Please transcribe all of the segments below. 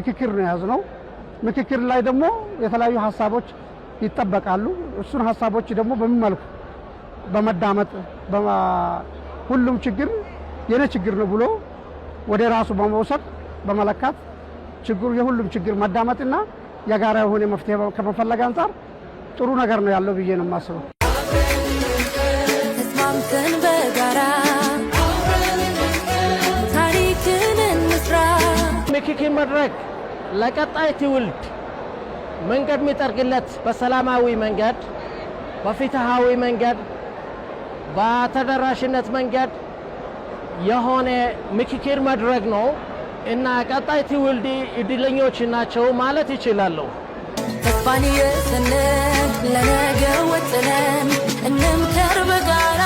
ምክክር ነው የያዝነው። ምክክር ላይ ደግሞ የተለያዩ ሀሳቦች ይጠበቃሉ። እሱን ሀሳቦች ደግሞ በምን መልኩ በመዳመጥ፣ ሁሉም ችግር የኔ ችግር ነው ብሎ ወደ ራሱ በመውሰድ፣ በመለካት፣ ችግሩ የሁሉም ችግር መዳመጥና የጋራ የሆነ መፍትሄ ከመፈለግ አንጻር ጥሩ ነገር ነው ያለው ብዬ ነው የማስበው። ተስማምተን በጋራ ታሪክን እንስራ። ምክክር መድረክ ለቀጣይ ትውልድ መንገድ የሚጠርግለት በሰላማዊ መንገድ፣ በፍትሃዊ መንገድ፣ በተደራሽነት መንገድ የሆነ ምክክር መድረክ ነው እና ቀጣይ ትውልድ እድለኞች ናቸው ማለት ይችላለሁ። ተስፋን እየሰነቅን፣ ለነገ ወጥነን፣ እንምከር በጋራ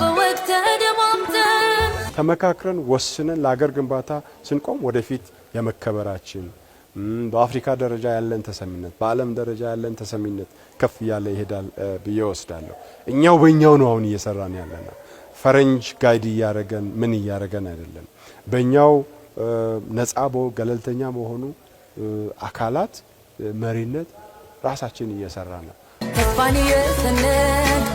በወቅት ተደማምጠን። ተመካክረን ወስነን ለሀገር ግንባታ ስንቆም ወደፊት የመከበራችን፣ በአፍሪካ ደረጃ ያለን ተሰሚነት፣ በዓለም ደረጃ ያለን ተሰሚነት ከፍ እያለ ይሄዳል ብዬ ወስዳለሁ። እኛው በእኛው ነው አሁን እየሰራን ያለነው። ፈረንጅ guide እያረገን ምን እያረገን አይደለም። በእኛው ነጻ ገለልተኛ በሆኑ አካላት መሪነት ራሳችን እየሰራ ነው። ተስፋን እየሰነቅን፣